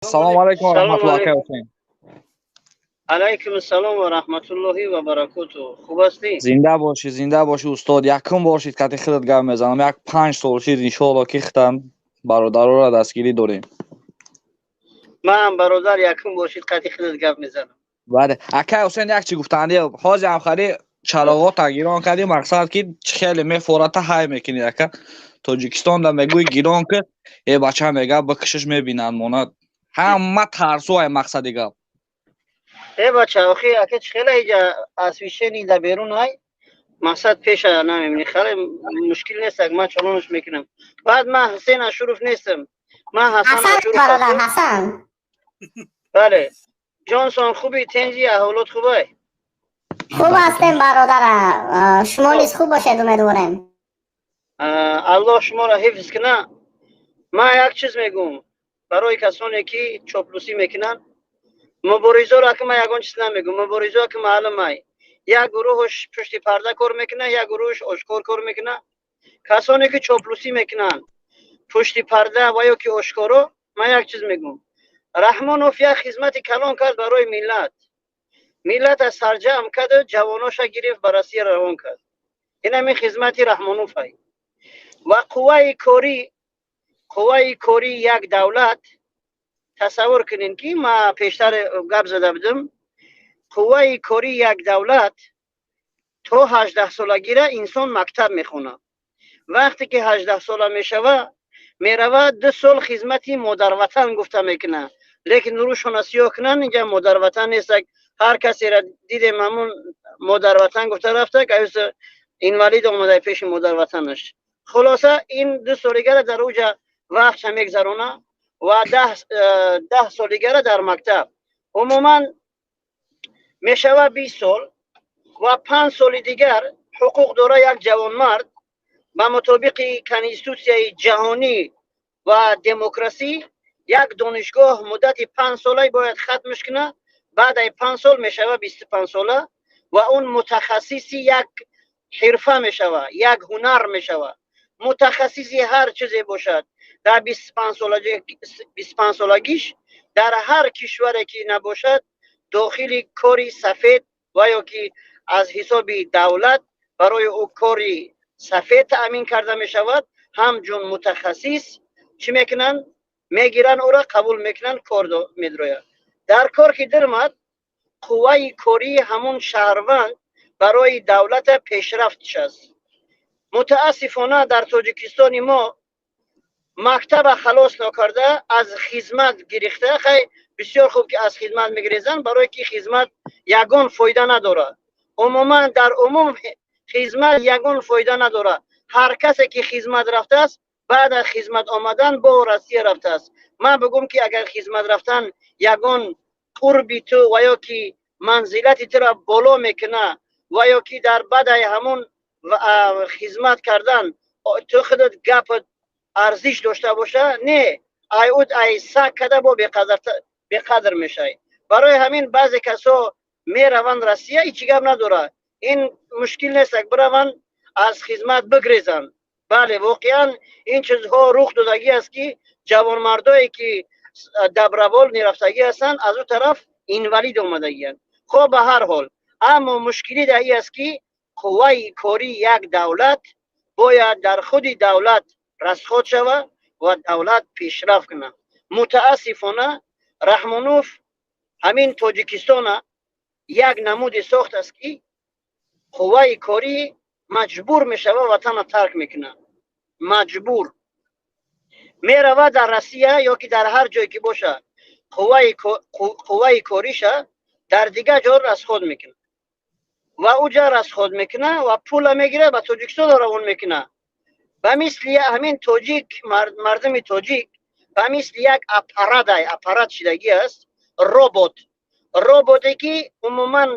Ассалому алайкум ва раҳматуллоҳ, акай Ҳусейн. Алайкум ассалом ва раҳматуллоҳи ва баракоту. Хуб ҳастӣ? Зинда бошӣ, зинда бошӣ, устод. Якум бор шид, кати худат гап мезанам. Як 5 сол шид, иншоалло, ки хитан бародароро дастгирӣ дорем. Ман, бародар, якум бошид, қати худат гап мезанам. Бале, акай Ҳусейн, як чи гуфтанди. Ҳозир ҳам хари чароғота гирон кардӣ, мақсад ки хеле мефората, ҳай мекунӣ, ака. Тоҷикистонда мегӯи гирон ки, э бача, мега, бикушиш, мебинанд монад, ҳама тарсу ай, мақсади гап. Э бача, охи ака, чи хела иҷа освещение да берун ай, мақсад пеша намебини, хеле мушкил нест, ак ман чолонаш мекунам. Баъд ман Ҳусейн Ашуров нестам, ман Ҳасан Ашуров. Бародар Ҳасан. Бале, ҷонсон, хуби, тенҷи, аҳволот хубай? Хуб ҳастем, бародара, шумо низ хуб бошед, умедворем. Аллоҳ шуморо ҳифз куна. Ман як чиз мегӯм барои касоне ки чоплусӣ мекунанд. Муборизоро ки ман ягон чиз намегӯм, муборизо ки маълум ай, як гурӯҳш пушти парда кор мекунад, як гурӯҳш ошкор кор мекунад. Касоне ки чоплусӣ мекунанд пушти парда ва ё ки ошкоро, ман як чиз мегӯм: Раҳмонов як хизмати калон кард барои миллат. Миллата сарҷамъ карду ҷавоноша гирифт, ба Россия равон кард. Ин ҳамин хизмати Раҳмонов ай. Ва қувваи корӣ, қувваи кории як давлат, тасаввур кунед, ки ма пештар гап зада будам, қувваи кории як давлат то 18-солагира инсон мактаб мехонад. Вақте ки 18-сола мешава, мерава, 2 сол хизмати модарватан гуфта мекунад, лекин рӯшона сиёҳ кунанд, инҷа модарватан нест. Ҳар касеро дидем, ҳамун модарватан гуфта рафта, аюса инвалид омада пеши модарватанаш. Хулоса, ин 2 солигара дар уҷа вақтша мегзарона ва 10 солигара дар мактаб, умуман мешава 20 сол. Ва 5 соли дигар ҳуқуқ дора як ҷавонмард ба мутобиқи конститутсияи ҷаҳонӣ ва демокрасӣ як донишгоҳ муддати 5 сола бояд хатмш кунад. Баъд ай 5 сол мешава 25-сола ва он мутахассиси як ҳирфа мешава, як ҳунар мешава, мутахассиси ҳар чизе бошад. Дар 25-солагиш дар ҳар кишваре ки набошад, дохили кори сафед ва ё ки аз ҳисоби давлат барои ӯ кори сафед таъмин карда мешавад. Ҳамчун мутахассис чӣ мекунанд? Мегиранд ӯро, қабул мекунанд, кор медрояд. Дар кор ки дирмад, қувваи кории ҳамун шаҳрванд барои давлата пешрафтш аст. Мутаассифона, дар Тоҷикистони мо мактаба халос нокарда аз хизмат гирифта. Хай, бисёр хуб ки аз хизмат мегирезанд, барое ки хизмат ягон фоида надорад. Умуман, дар умум хизмат ягон фоида надорад. Ҳар касе ки хизмат рафтааст, баъд аз хизмат омадан бо Россия рафтааст. Ман бигӯм ки агар хизмат рафтан ягон қурби ту ва ё ки манзилати туро боло мекуна ва ё ки дар баъдаи ҳамун хизмат кардан ту худат гапат арзиш дошта боша, не, ай уд ай сак када бо беқадр мешавӣ. Барои ҳамин баъзе касо мераванд Россия, ҳечи гап надорад, ин мушкил нест, бираванд, аз хизмат бигрезанд. Бале, воқеан ин чизҳо рух додагӣ аст, ки ҷавонмардое ки добровольно рафтагӣ ҳастанд, аз ӯ тараф инвалид омадагианд. Хоб, ба ҳар ҳол, аммо мушкилӣ дар ин аст, ки қувваи кории як давлат бояд дар худи давлат расход шавад ва давлат пешрафт кунад. Мутаассифона, Раҳмонов ҳамин Тоҷикистона як намуди сохт аст, ки қувваи корӣ маҷбур мешава, ватана тарк мекунад, маҷбур меравад дар Россия ё ки дар ҳар ҷое ки бошад, қувваи кориша дар дигар ҷо расход мекунад ва уҷа расход мекунад ва пула мегирад, ба Тоҷикистон равон мекунад. Ба мисли ҳамин тоҷик, мардуми тоҷик ба мисли як аппарат, аппарат шидагӣ аст, робот, роботе ки умуман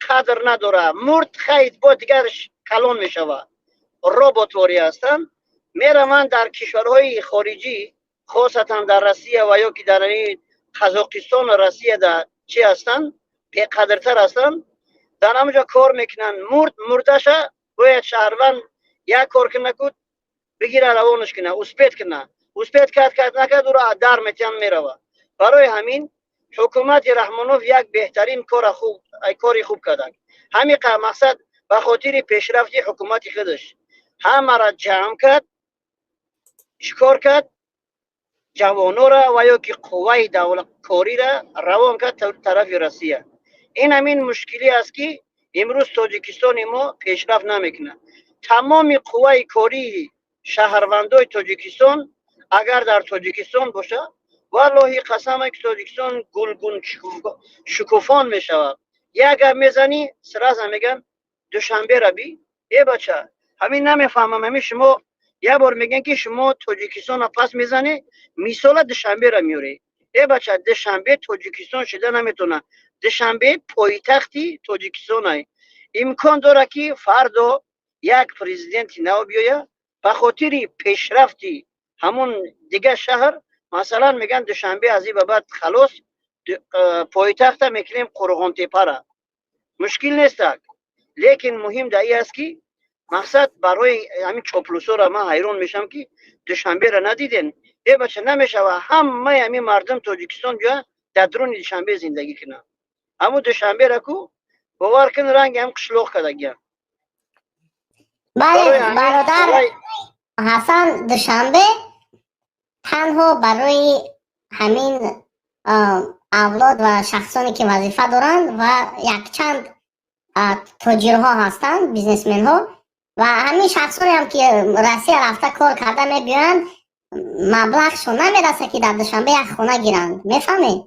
қадр надорад. Мурд, хайд, бо дигарш калон мешавад. Роботворӣ ҳастанд. Мераванд дар кишварҳои хориҷӣ, хосатан дар Россия ва ё ки дар Қазоқистону Россия да чӣ ҳастанд, беқадртар ҳастанд, дар ҳамонҷо кор мекунанд. Мурд, мурдаша бояд шаҳрванд як кор куна, ку бигира, равонаш куна, успеть куна. Успеть кард, кард, накард, ӯро дар метиҳанд, мерава. Барои ҳамин ҳукумати Раҳмонов як беҳтарин кори хуб карданд. Ҳамин мақсад ба хотири пешрафти ҳукумати худаш ҳамаро ҷамъ кард. Чӣ кор кард? Ҷавонора ва ё ки қувваи корира равон кард тарафи Россия. Ин ҳамин мушкилӣ аст, ки имрӯз Тоҷикистони мо пешрафт намекунад. Тамоми қувваи кории шаҳрвандои Тоҷикистон агар дар Тоҷикистон бошад, валлоҳи қасаме, ки Тоҷикистон гулгун шукуфон мешавад. Як гап мезанӣ, сразу меган: «Душанбера би». Е бача, ҳамин намефаҳмам. Ҳамин шумо як бор мегӯян, ки шумо Тоҷикистонро пас мезанед, мисола Душанбера меёред. Е бача, Душанбе Тоҷикистон шуда наметавонад. Душанбе пойтахти Тоҷикистонай. Имкон дорад, ки фардо як президенти нав биёяд, ба хотири пешрафти ҳамон дигар шаҳр, масалан, мегӯянд: «Душанбе аз ин ба баъд халос, пойтахта мекунем Қурғонтепара». Мушкил нестак, лекин муҳим дар ин аст, ки мақсад барои ҳамин чоплусора ман ҳайрон мешавам, ки Душанберо надиден. Е бача, намешава ҳамаи ҳамин мардум Тоҷикистон биёяд, дар дуруни Душанбе зиндагӣ кунанд. Ҳамун Душанбера ку, бовар кун, ранги ҳам қишлоқ кардагиям. Бале, бародар Ҳасан, Душанбе танҳо барои ҳамин авлод ва шахсоне, ки вазифа доранд, ва якчанд тоҷирҳо ҳастанд, бизнесменҳо, ва ҳамин шахсонеам, ки Россия рафта кор карда мебиёянд, маблағшон намерасад, ки дар Душанбе як хона гиранд. Мефаҳмед?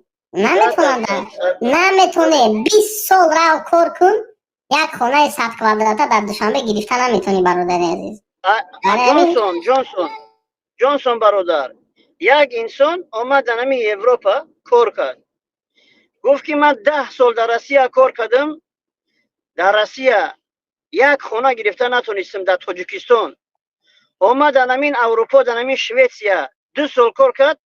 Наметавонанд, наметавонед. 20 сол рав, кор кун, як хонаи 100 квадрата дар Душанбе гирифта наметавонӣ, бародари азиз. Ҷонсон, Ҷонсон, Ҷонсон, бародар, як инсон омад дар ҳамин Европа кор кард. Гуфт, ки ман 10 сол дар Россия кор кардам, дар Россия як хона гирифта натонистам. Дар Тоҷикистон омад, дар ҳамин Аврупо, дар ҳамин Шветсия 2 сол кор кард,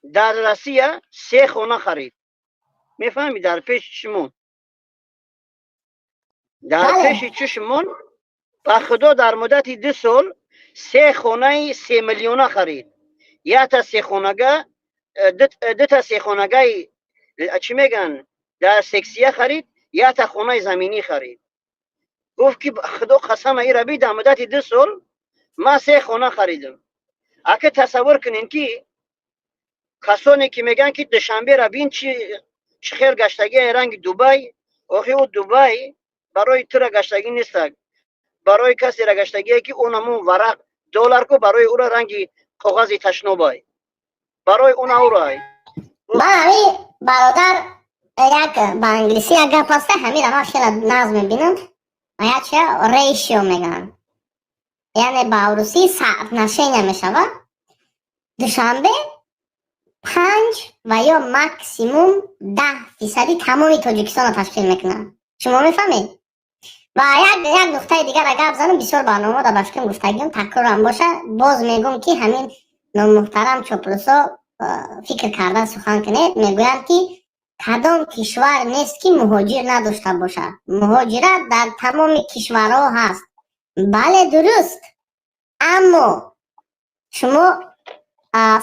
дар Россия се хона харид. Мефаҳмӣ? Дар пеши чишмон, дар пеши чишмон, ба худо, дар муддати 2 сол се хонаи 3 миллиона харид. Якта сехонага, дута сехонагаи, чӣ мегӯянд, дар сексия харид, якта хонаи заминӣ харид. Гуфт, ки худо қасама, ира би, дар муддати 2 сол ман се хона харидам. Ака, тасаввур кунем, ки касоне ки мегӯянд, ки Душанбера бин, чӣ хел гаштагии, ранги Дубай. Охи, ӯ Дубай барои тура гаштагӣ нестак, барои касера гаштагие, ки он ҳамун варақ доллар ку барои ӯра ранги коғази ташнобай, барои он аурай. Ман ҳами, бародар, як ба англисӣ як гап ҳаста, ҳамира ман хеле нағз мебинам. Яча ratio мегӯянд, яъне ба русӣ соотношение мешавад. Душанбе 5 ва ё максимум 10 фисади тамоми Тоҷикистонро ташкил мекунад. Шумо мефаҳмед? Ва як нуқтаи дигара гап занам. Бисёр барномаҳо дар башким гуфтагиам, такрорам боша, боз мегӯм, ки ҳамин номуҳтарам чоплусо фикр карда сухан кунед. Мегӯянд, ки кадом кишвар нест, ки муҳоҷир надошта бошад? Муҳоҷират дар тамоми кишварҳо ҳаст. Бале, дуруст, аммо шумо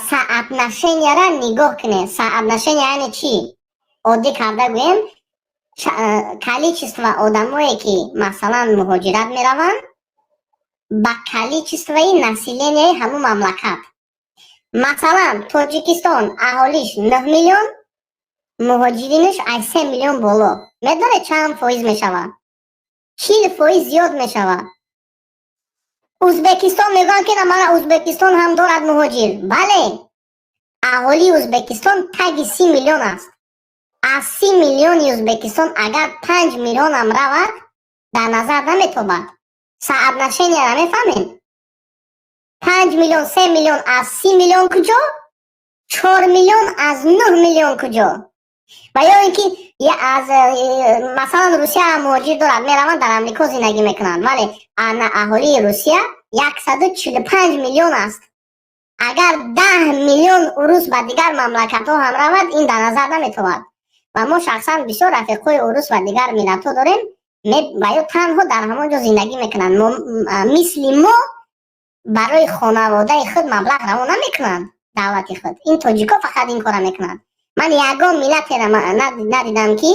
соотношение ра нигоҳ кунед. Соотношение яъне чӣ? Оддӣ карда гӯем, количество одамое, ки масалан муҳоҷират мераванд, ба количество и населения и ҳамун мамлакат. Масалан, Тоҷикистон аҳолиш 9 миллион, муҳоҷиринаш аз 3 миллион боло. Медонед, чанд фоиз мешавад? 40% зиёд мешавад. Узбекистон мегӯянд, ки мана Узбекистон ҳам дорад муҳоҷир. Бале, аҳолии Узбекистон таги 30 миллион аст. Аз 30 миллиони Узбекистон агар 5 миллионам равад, дар назар наметобад. Соотношение ра мефаҳмем? 5 миллион, 3 миллион аз 30 миллион куҷо, 4 миллион аз 9 миллион куҷо? Ва ё ин ки аз масалан, Русия муҳоҷир дорад, мераванд, дар Амрико зиндагӣ мекунанд, вале аҳолии Русия 145 миллион аст. Агар 10 миллион урус ба дигар мамлакатҳо ҳам равад, ин дар назар наметобад. Ва мо шахсан бисёр рафиқҳои урус ва дигар миллатҳо дорем, ва ё танҳо дар ҳамон ҷо зиндагӣ мекунанд. Мисли мо барои хонаводаи худ маблағ раво намекунанд. Давлати худ ин тоҷико фақат ин кора мекунанд. Ман ягон миллатеро надидам, ки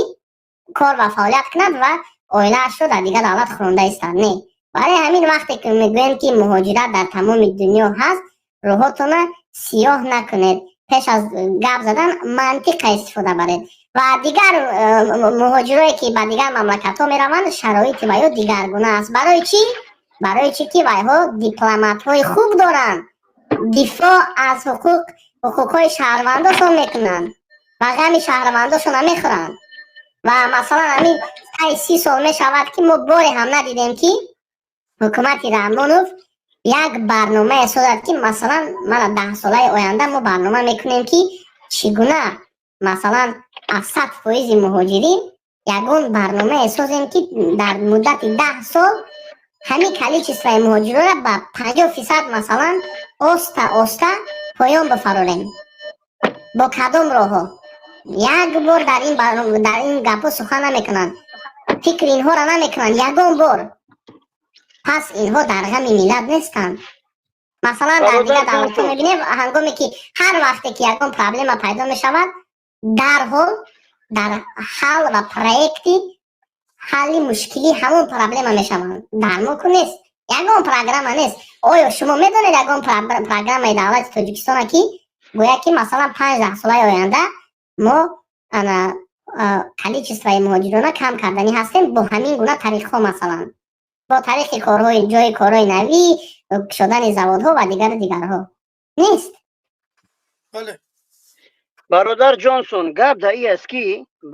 кор ва фаъолият кунад ва оилаашро дар дигар давлат хӯронда истад. Не, барои ҳамин вақте ки мегӯем, ки муҳоҷират дар тамоми дунё ҳаст, рӯҳотона сиёҳ накунед. Пеш аз гап задан мантиқа истифода баред. Ва дигар муҳоҷирое, ки ба дигар мамлакатҳо мераванд, шароити вайҳо дигаргуна аст. Барои чӣ? Барои чӣ ки вайҳо дипломатҳои хуб доранд, дифоъ аз ҳуқуқҳои шаҳрвандошон мекунанд ва ғами шаҳрвандошон мехӯранд. Ва масалан, ҳамин таи 30 сол мешавад, ки мо боре ҳам надидем, ки ҳукумати Раҳмонов як барномае созад, ки масалан, мана, 10 солаи оянда мо барнома мекунем, ки чӣ гуна масалан аз 100 фоизи муҳоҷирин ягон барномае созем, ки дар муддати 10 сол ҳамин количество и муҳоҷирора ба 50 фисад масалан оста оста поён бифарорем. Бо кадом роҳҳо? Як бор дар ин гапҳо сухан намекунанд, фикри инҳоро намекунанд ягон бор. Пас инҳо дар ғами миллат нестанд. Масалан, дар дигар давлатҳо мебинем, ҳангоме ки ҳар вақте ки ягон проблема пайдо мешавад, дарҳол дар ҳал ва проект и ҳалли мушкили ҳамон проблема мешаванд. Дар мо ку нест, ягон программа нест. Оё шумо медонед ягон программаи давлати Тоҷикистона, ки гӯяд, ки масалан, 5-10 солаи оянда мо ана количество и муҳоҷирона кам карданӣ ҳастем бо ҳамин гуна тариқҳо, масалан, бо тариқи корҳои ҷои корҳои навӣ, кушодани заводҳо ва дигару дигарҳо? Нест. Бародар Ҷонсон, гап дар ин аст, ки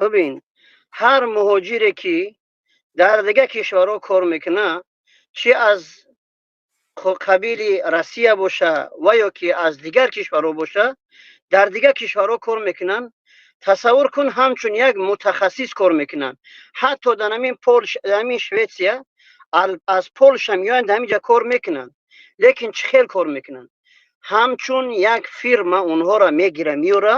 бибин, ҳар муҳоҷире, ки дар дигар кишварҳо кор мекунад, чи аз қабили Россия боша ва ё ки аз дигар кишварҳо боша, дар дигар кишварҳо кор мекунанд, тасаввур кун, ҳамчун як мутахассис кор мекунанд. Ҳатто дар ҳамин Полш, дар ҳамин Шветсия, аз Полша меоянд, дар ҳамин ҷа кор мекунанд. Лекин чӣ хел кор мекунанд? Ҳамчун як фирма онҳоро мегира, меёра,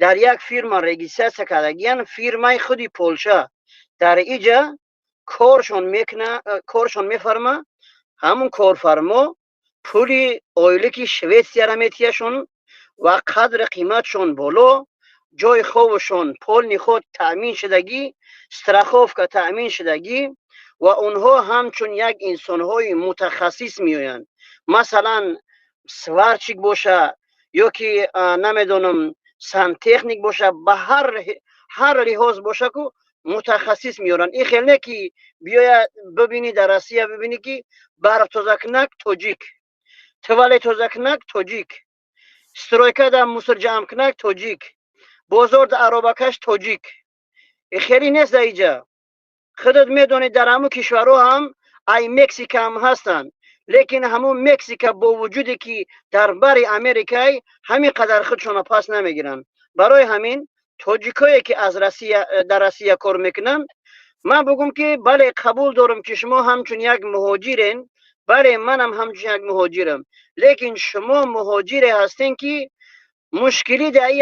дар як фирма регистрация кардагиян, фирмаи худи Полша дар иҷа коршон мекуна, коршон мефарма. Ҳамун корфармо пули ойлики Шветсияра метияшон ва қадри қиматшон боло, ҷои хобушон полный худ таъмин шудагӣ, страховка таъмин шудагӣ. Ва онҳо ҳамчун як инсонҳои мутахассис меоянд. Масалан, сварщик боша ё ки намедонам, сантехник боша, ба ҳар лиҳоз боша ку мутахассис меоранд. Ин хел не, ки биёя бибинӣ, дар Россия бибинӣ, ки барфтозакунак тоҷик, туалет тозакунак тоҷик, стройка да мусор ҷамъкунак тоҷик, бозор да аробакаш тоҷик. Хеле нест дар иҷа. Худат медонӣ, дар ҳамун кишварҳо ҳам ай Мексика ҳам ҳастанд, лекин ҳамун Мексика бо вуҷуде ки дар бари Америкай, ҳамин қадар худшона пас намегиранд. Барои ҳамин тоҷикое, ки аз Россия, дар Россия кор мекунанд, ман бугум, ки бале, қабул дорам, ки шумо ҳамчун як муҳоҷирен. Бале, манам ҳамчун як муҳоҷирам, лекин шумо муҳоҷире ҳастен, ки мушкилӣ дар